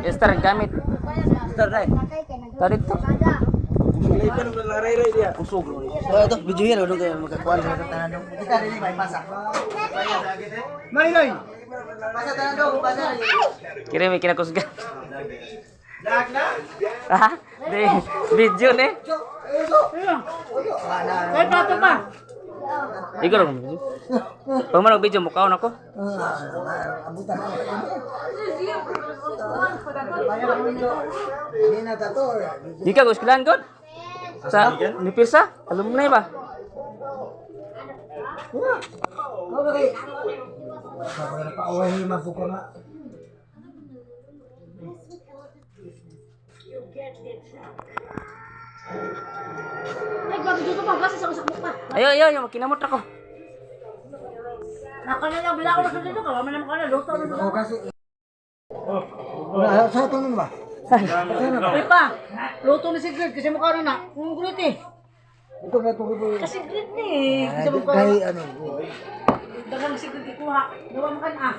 Esther, ang gamit. Star dai. Tadi to. Usog ro. Oh, ito, video yan. Ano kayo magkakuan sa tanan dong. Kita rin may pasa. Mariloy. Pasa tanan dong, pasa. Kira may kinakusga. Ha? Di, video ni. Ay, plato pa. Ikaw lang video. Pag man video, mukhaon ako. Abutan ako. Hindi na tato. Di ka guskilan god. Sa ni Pirsa, alumni ba? Paaway mabuko nga. Ay, bago dito pa. Basta sa usap mo pa. Ayo, ayo, ayo, makinamot ako. Naka na lang, bila ko na sa dito. Kawa man naman ka na, luto na Oh, kasi. Wala, sa ito ba? Uy pa, luto ni si Grid kasi mukha na na. Ang gulit eh. Ito na ito. Ito. Kasi Grid ni eh. Kasi mukha Kay na. ano. Dagang si Grid ikuha. Gawa mo kan ah.